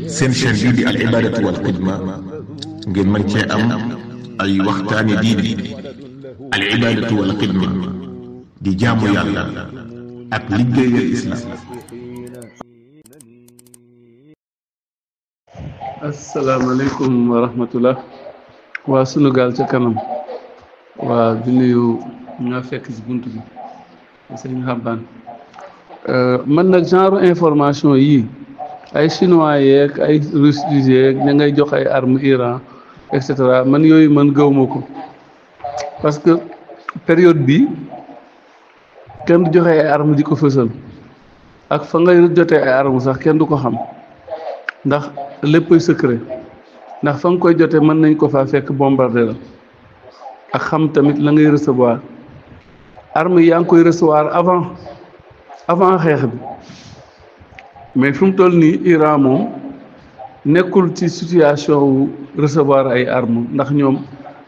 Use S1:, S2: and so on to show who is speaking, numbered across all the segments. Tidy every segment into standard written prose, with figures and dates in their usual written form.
S1: seen chaîne bii di al ibadatu wal xidma ngeen mën cee am ay waxtaani diine al ibadatu wal xidma di jaamu yàlla ak liggéeyal islam.
S2: asalaamaaleykum wa rahmatullah waa Sunugal ca kanam waa di nuyu ñoo fekk ci bunt bi sëñ Xaban man nag genre information yii ay chinois yeeg ay russes yeeg ña ngay jox ay armes Iran et cetera man yooyu man gëwma ko parce que période bi kenn du joxe ay armes di ko fësal ak fa ngay jotee ay armes sax kenn du ko xam ndax léppay secret ndax fa nga koy jotee mën nañ ko faa fekk bombardé la ak xam tamit la ngay recevoir armes yaa ngi koy recevoir avant xeex bi mais fi mu toll nii Iran moom nekkul ci situation wu recevoir ay armes ndax ñoom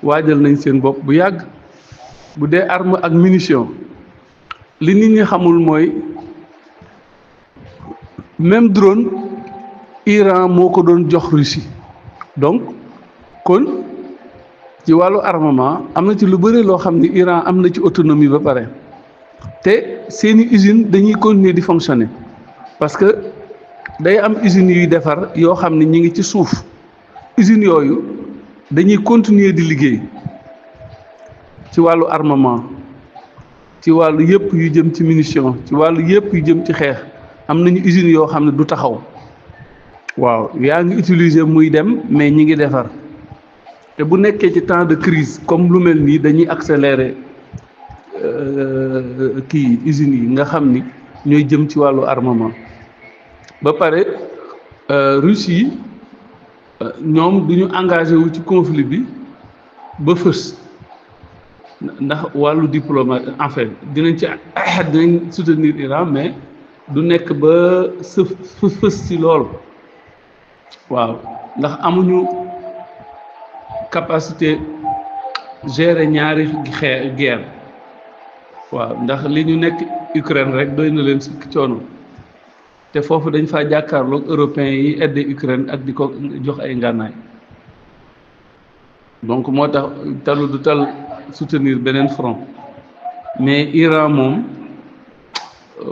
S2: waajal nañ seen bopp bu yàgg bu dee arme ak munition li nit ñi xamul mooy même drone Iran moo ko doon jox Russie donc kon ci wàllu armement am na ci lu bëri loo xam ni Iran am na ci autonomie ba pare te seeni usine dañuy continuer di fonctionner parce que day am usines yuy defar yoo xam ne ñi ngi ci suuf usines yooyu dañuy continuer di liggéey ci wàllu armement ci wàllu yëpp yu jëm ci munition ci wàllu yëpp yu jëm ci xeex am nañu usines yoo xam ne du taxaw waaw yaa ngi utiliser muy dem mais ñi ngi defar te bu nekkee ci temps de crise comme lu mel nii dañuy accélérer kii usines yi nga xam ni ñooy jëm ci wàllu armement ba pare Russie yi ñoom du ñu engagé wu ci conflit bi ba fës ndax wàllu diplomate en fait dinañ soutenir Iran mais du nekk ba fës ci loolu waaw ndax amuñu capacité gérer ñaari guerre waaw ndax li ñu nekk Ukraine rek doy na leen sukki coono te foofu dañ faa jàkkaarloog européens yi aider Ukraine ak di ko jox ay ngànnaay donc moo tax talu du tal soutenir beneen front mais Iran moom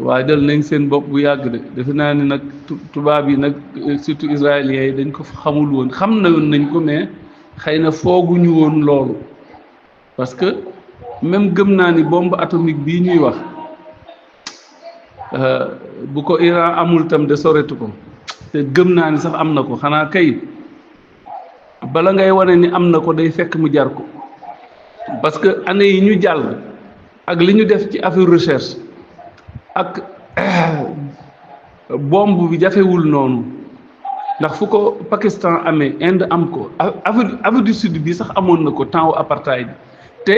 S2: waaye dal nañ seen bopp bu yàgg de defe naa ni nag tubaab yi nag surtout israéliens yi dañ ko xamul woon xam na woon nañ ko mais xëy na fooguñu woon loolu parce que même gëm naa ni bombe atomique bii ñuy wax bu ko Iran amul tam de soretu ko te gëm naa ni sax am na ko xanaa kay bala ngay wane ni am na ko day fekk mu jar ko parce que année yi ñu jàll ak li ñu def ci affaire recherche ak bombe bi jafewul noonu ndax fu ko Pakistan amee Inde am ko Afrique du Sud bi sax amoon na ko temps wu apartheid te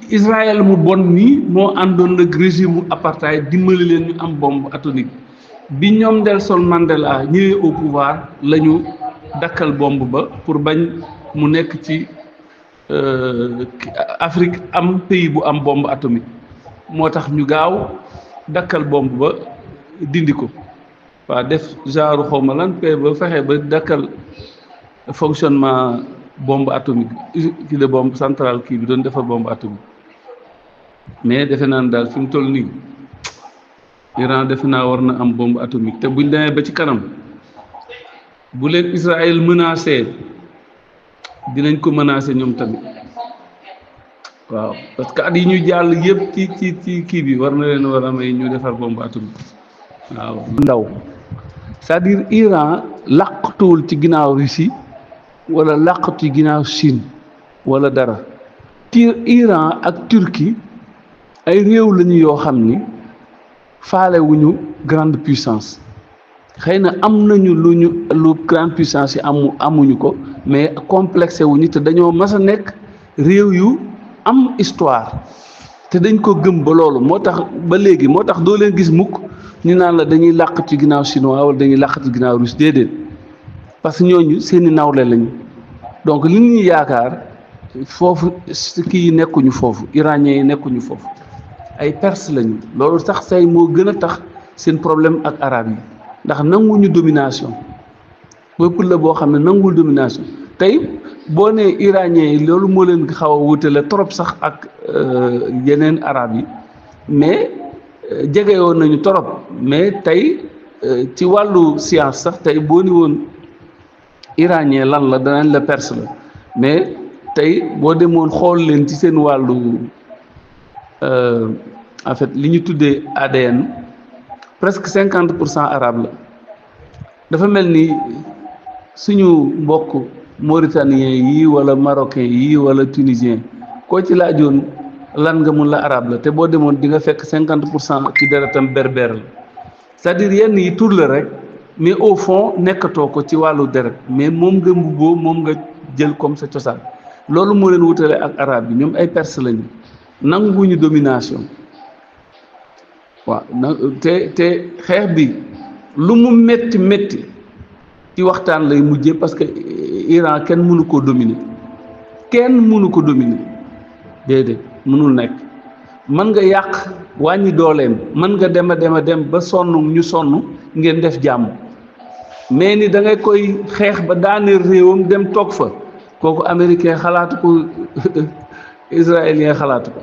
S2: Israël mu bon nii moo àndoon nag régime mu apartheid dimbali leen ñu am bombe atomique bi ñoom Nelson Mandela ñëwee au pouvoir la ñu dakkal bombe ba pour bañ mu nekk ci Afrique am pays bu am bombe atomique moo tax ñu gaaw dakkal bombe ba dindi ko waaw def genre xawma lan ba fexe ba dakkal fonctionnement bombe atomique kii de bombe centrale kii bi doon defar bombe atomique mais defe naa ne daal fi mu toll nii Iran defe naa war na am bombe atomique te buñ demee ba ci kanam bu leen Israël menacé dinañ ko menacé ñoom tamit waaw parce que at yi ñu jàll yëpp ci kii bi war na leen war a may ñu defar bombe atomique waaw ndaw c'est-à-dire Iran làqatuwul ci ginnaaw Russie wala làqatu ci ginnaaw Chine wala dara Iran ak Turquie ay réew lañu yoo xam ni faalewuñu grande puissance xëy na am nañu lu grande puissance yi amuñu ko mais complexé wuñu te dañoo mas a nekk réew yu am histoire te dañ ko gëm ba loolu moo tax ba léegi moo tax doo leen gis mukk ñu naan la dañuy làq ci ginnaaw chinois wala dañuy làq ci ginnaaw russe déedéet parce que ñooñu seeni nawle lañu donc li ñuy yaakaar foofu kii yi nekkuñu foofu iraniens yi nekkuñu foofu ay perse lañu loolu sax say moo gën a tax seen problème ak arab yi ndax nanguñu domination peuple la boo xam ne nanguwul domination tey boo nee iranien yi loolu moo leen xaw a wutale trop sax ak yeneen arab yi mais jege woon nañu trop mais tey ci wàllu science sax tey boo ni woon iranien lan la danañ la perse la mais tey boo demoon xool leen ci seen wàllu en fait li ñu tuddee ADN presque 50% arabe la dafa mel ni suñu mbokk mauritanien yi wala marocain yi wala tunisien koo ci laajoon lan nga mun la arabe la te boo demoon di nga fekk 50% ci deretam berbère la c'est-à-dire yenn yi tur la rek mais au fond nekkatoo ko ci wàllu deret mais moom nga mbubboo moom nga jël comme sa cosaan loolu moo leen wutale ak arabe yi ñoom ay perse lañu nanguwuñu domination waaw te xeex bi lu mu métti ci waxtaan lay mujjee parce que Iran kenn mënu ko dominer déedéet mënul nekk mën nga yàq wàññi dooleem mën nga dem a dem ba sonn ñu sonn ngeen def jàmm mais ni da ngay koy xeex ba daaneel réewam dem toog fa kooku américain xalaatu ko israélien xalaatu ko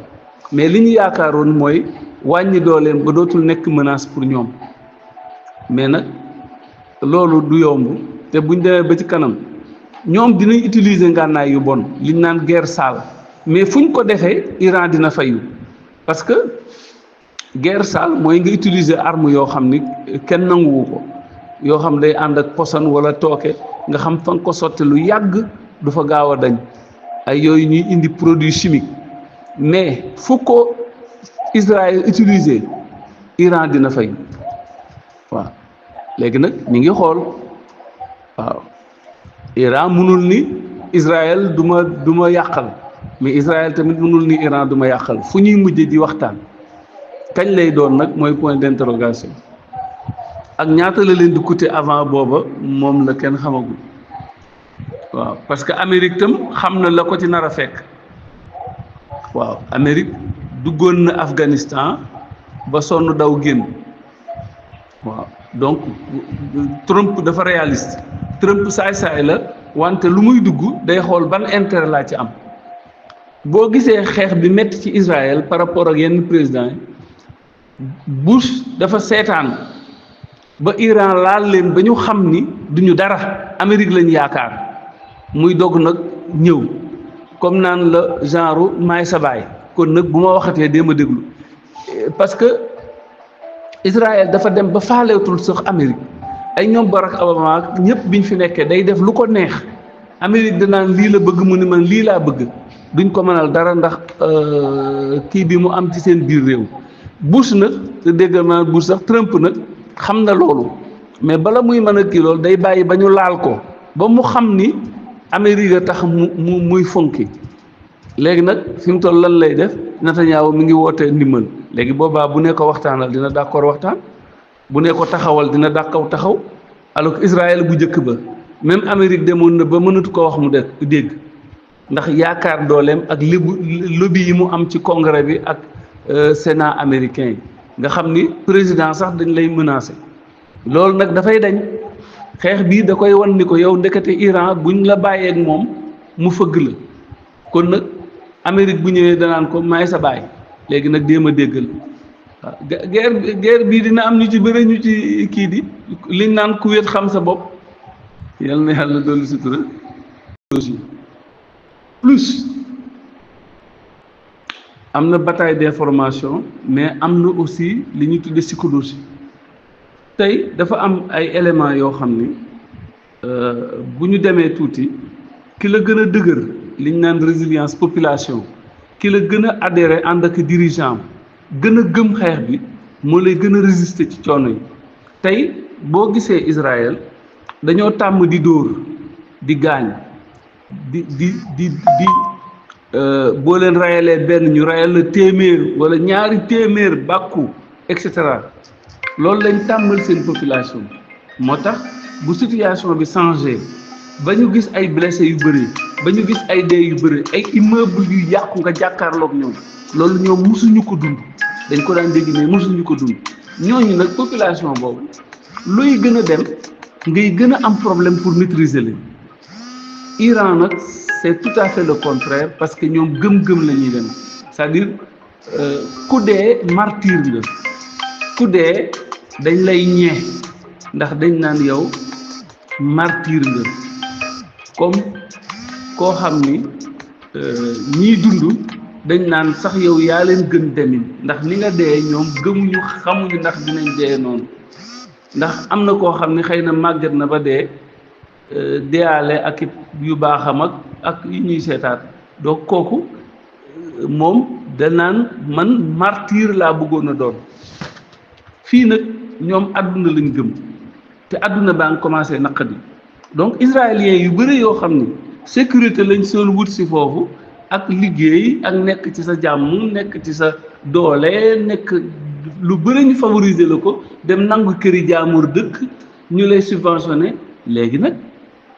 S2: mais li ñu yaakaaroon mooy wàññi dooleem ba dootul nekk menace pour ñoom mais nag loolu du yomb te buñ demee ba ci kanam ñoom dinañ utiliser ngànnaay yu bon liñ naan guerre sale mais fuñ ko defee Iran dina fayu parce que guerre sale mooy nga utiliser arme yoo xam ni kenn nanguwu ko yoo xam day ànd ak poson wala tooke nga xam fa nga ko sotti lu yàgg du fa gaaw a dañ ay yooyu ñuy indi produit chimique mais fu ko Israël utiliser Iran dina fayu waaw léegi nag ñu ngi xool waaw Iran mënul ni Israël du ma yàqal mais Israël tamit mënul ni Iran du ma yàqal fu ñuy mujje di waxtaan kañ lay doon nag mooy point d'interrogation ak ñaata la leen di coûter avant booba moom la kenn xamagul waaw parce que Amérique tam xam na la ko ci nar a fekk waaw Amérique duggoon na Afghanistan ba sonn daw génn waaw donc Trump dafa réaliste Trump saay-saay la wante lu muy dugg day xool ban intérêt laa ci am boo gisee xeex bi métti ci Israël par rapport ak yenn président yi Bush dafa seetaan ba Iran laal leen ba ñu xam ni duñu dara Amérique lañ yaakaar muy dog nag ñëw comme naan la genre maay sa baay kon nag bu ma waxatee dee ma déglu parce que Israël dafa dem ba faaleetul sax Amérique ay ñoom Barack Obama ñëpp biñ fi nekkee day def lu ko neex Amérique danaan lii la bëgg mu ni man lii laa bëgg duñ ko mënal dara ndax kii bi mu am ci seen biir réew Bush nag te déggal ma Bush sax Trump nag xam na loolu mais bala muy mën a kii loolu day bàyyi ba ñu laal ko ba mu xam ni Amérique a tax muy fonki léegi nag fi mu toll lan lay def Netanyahu mi ngi wootee ndimbal léegi boobaa bu ne ko waxtaanal dina d'accord waxtaan bu ne ko taxawal dina taxaw alors que Israël bu njëkk ba même Amérique demoon na ba mënatu ko wax mu dégg ndax yaakaar dooleem ak lobby yi mu am ci congrès bi ak Sénat américain yi nga xam ni président sax dañ lay menacer loolu nag dafay dañ xeex bii da koy wan ni ko yow ndekete Iran buñ la bàyyeek moom mu fëgg la kon nag Amérique bu ñëwee danaan ko maay sa baay léegi nag déem a déggal waaw guerre bii dina am ñu ci bëre ñu ci kii di liñ naan ku wéet xam sa bopp yal na yàlla dolli sutura plus am na bataille d'information mais am na aussi li ñuy tudde psychologie tey dafa am ay éléments yoo xam ni bu ñu demee tuuti ki la gën a dëgër li ñu naan résilience population ki la gën a adhéré ànd ak dirigeant gën a gëm xeex bi moo lay gën a résister ci coono yi tey boo gisee Israël dañoo tàmm di dóor di gaañ di boo leen rayalee benn ñu rayal la téeméer wala ñaari téeméer bàkku et cetera loolu lañ tàmmal seen population moo tax bu situation bi changé ba ñu gis ay blessé yu bëri ba ñu gis ay dee yu bëri ay immeuble yu yàqu nga jàkkaarloog ñoom loolu ñoom musuñu ko dund dañ ko daan dégg mais musuñu ko dund ñooñu nag population boobu luy gën a dem ngay gën a am problème pour maîtriser leen. Iran nag c'est tout à fait le contraire parce que ñoom gëm-gëm la ñuy dem c'est-à-dire ku dee martyr nga ku dee dañ lay ñee ndax dañ naan yow martyr nga comme koo xam ni ñiy dund dañ naan sax yow yaa leen gën demin ndax ni nga dee ñoom gëmuñu xamuñu ndax dinañ dee noonu ndax am na koo xam ne xëy na màgget na ba dee deyaale ak yu baaxam ak yu ñuy seetaat donc kooku moom da naan man martyr laa bëggoon a doon fii nag ñoom àdduna lañ gëm te àdduna baa ngi commencé naqadi donc israéliens yu bëri yoo xam ni sécurité lañ soon wut si foofu ak liggéey ak nekk ci sa jàmm nekk ci sa doole nekk lu bëri ñu favoriser la ko dem nangu këri jaamur dëkk ñu lay subventionné léegi nag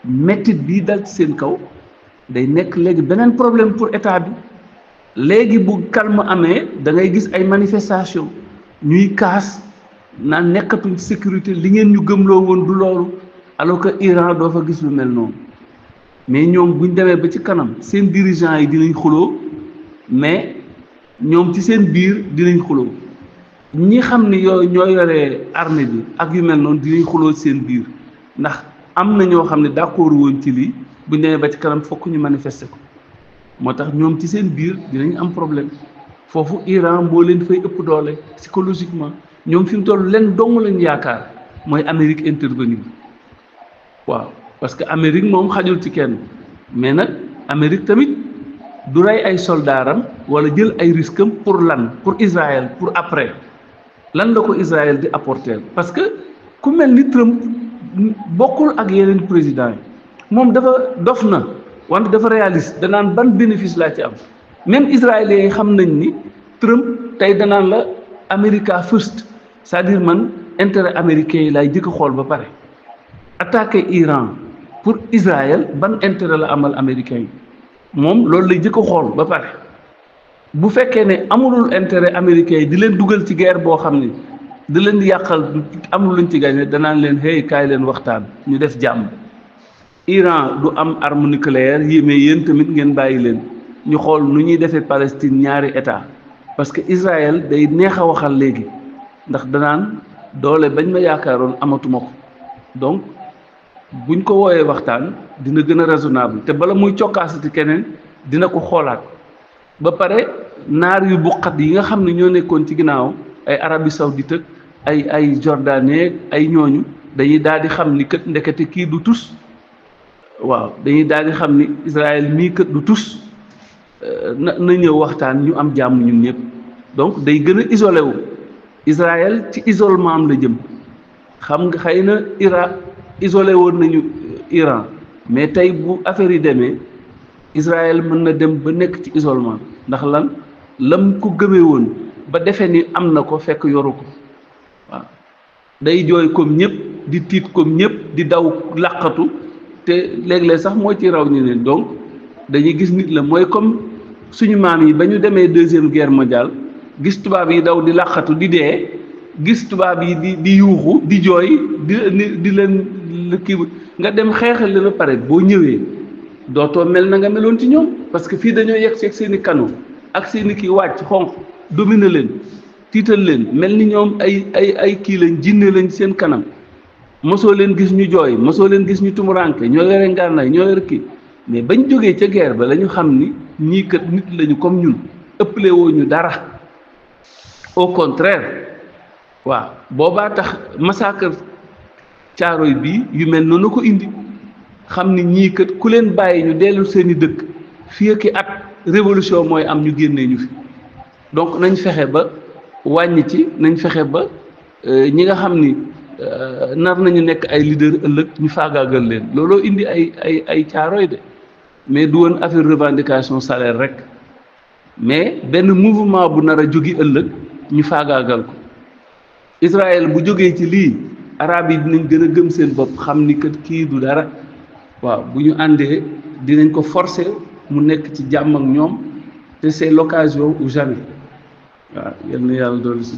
S2: mettit bii dal ci seen kaw day nekk léegi beneen problème pour état bi léegi bu calme amee da ngay gis ay manifestation ñuy kaas naan nekkatuñ sécurité li ngeen ñu gëmloo woon du loolu alors que Iran doo fa gis lu mel noonu mais ñoom buñ demee ba ci kanam seen dirigeants yi dinañ xuloo mais ñoom ci seen biir dinañ xuloo ñi xam ni ñoo yore armée bi ak yu mel noonu dinañ xuloo seen biir ndax am na ñoo xam ne d'accord woon ci lii buñ demee ba ci kanam fokk ñu manifester ko moo tax ñoom ci seen biir dinañ am problème foofu Iran moo leen fay ëpp doole psychologiquement ñoom fi mu toll leen dong lañ yaakaar mooy Amérique intervenir waaw parce que Amérique moom xajul ci kenn mais nag Amérique tamit du rey ay soldaaram wala jël ay risques pour lan pour Israël pour après lan la ko Israël di apporter parce que ku mel ni Trump bokkul ak yeneen président yi moom dafa dof na wante dafa réaliste danaan ban bénéfice laa ci am même israéliens yi xam nañ ni Trump tey danaan la America first c'est-à-dire man intérêt américain yi laay jëkk a xool ba pare attaquer Iran pour Israël ban intérêt la amal américain yi moom loolu lay jëkk a xool ba pare bu fekkee ne amulul intérêt américain yi di leen dugal ci guerre boo xam ni di leen di yàqal amul luñ ci gagné danaan leen hey kaay leen waxtaan ñu def jàmm Iran du am arme nucléaire yi mais yéen tamit ngeen bàyyi leen ñu xool nu ñuy defee Palestine ñaari état parce que Israël day neex a waxal léegi ndax danaan doole bañ ma yaakaaroon amatuma ko donc buñ ko wooyee waxtaan dina gën a raisonnable te bala muy cokkaasati keneen dina ko xoolaat ba pare naar yu buqat yi nga xam ne ñoo nekkoon ci ginnaaw ay Arabie Saoudite ay Jordanie ay ñooñu dañuy daal di xam ni kët ndekete kii du tus waaw dañuy daal di xam ni Israël mii kët du tus na ñëw waxtaan ñu am jàmm ñun ñëpp donc day gën a isolé wu Israël ci isolement am la jëm xam nga xëy na Irak isolé woon nañu Iran mais tey bu affaire yi demee Israël mën na dem ba nekk ci isolement ndax lan lam ko gëmee woon ba defee ni am na ko fekk yoru ko waaw day jooy comme ñëpp di tiit comme ñëpp di daw làqatu te léeg-léeg sax moo ci raw ñu ne donc dañuy gis nit la mooy comme suñu maam yi ba ñu demee deuxième guerre mondiale gis tubaab yi daw di làqatu di dee gis tubaab yi di yuuxu di jooy di leen kii nga dem xeexal leen ba pare boo ñëwee dootoo mel na nga meloon ci ñoom parce que fii dañoo yegg seeg seen i kanu ak seen i kii wàcc xonq dominer leen tiital leen mel ni ñoom ay kii lañ jinne lañ seen kanam mosoo leen gis ñu jooy mosoo leen gis ñu tumuranke ñoo yore ngànnaay ñoo yore kii mais bañ jógee ca guerre ba la ñu xam ni ñii kat nit lañu comme ñun ëppale woo ñu dara au contraire waaw boobaa tax massacre Caaroy bi yu mel noonu ko indi xam ni ñii kat ku leen bàyyi ñu dellu seeni dëkk fii ak at révolution mooy am ñu génnee ñu fi donc nañ fexe ba wàññi ci nañ fexe ba ñi nga xam ni nar nañu nekk ay leader ëllëg ñu faagaagal leen looloo indi ay Caaroy de mais du woon affaire revendication salaire rek mais benn mouvement bu nar a jógi ëllëg ñu faagaagal ko Israël bu jógee ci lii arab yi dinañ gën a gëm seen bopp xam ni kat kii du dara waaw bu ñu àndee dinañ ko forcer mu nekk ci jàmm ak ñoom te c'est l'occasion ou jamais waaw yal na yàlla doolu si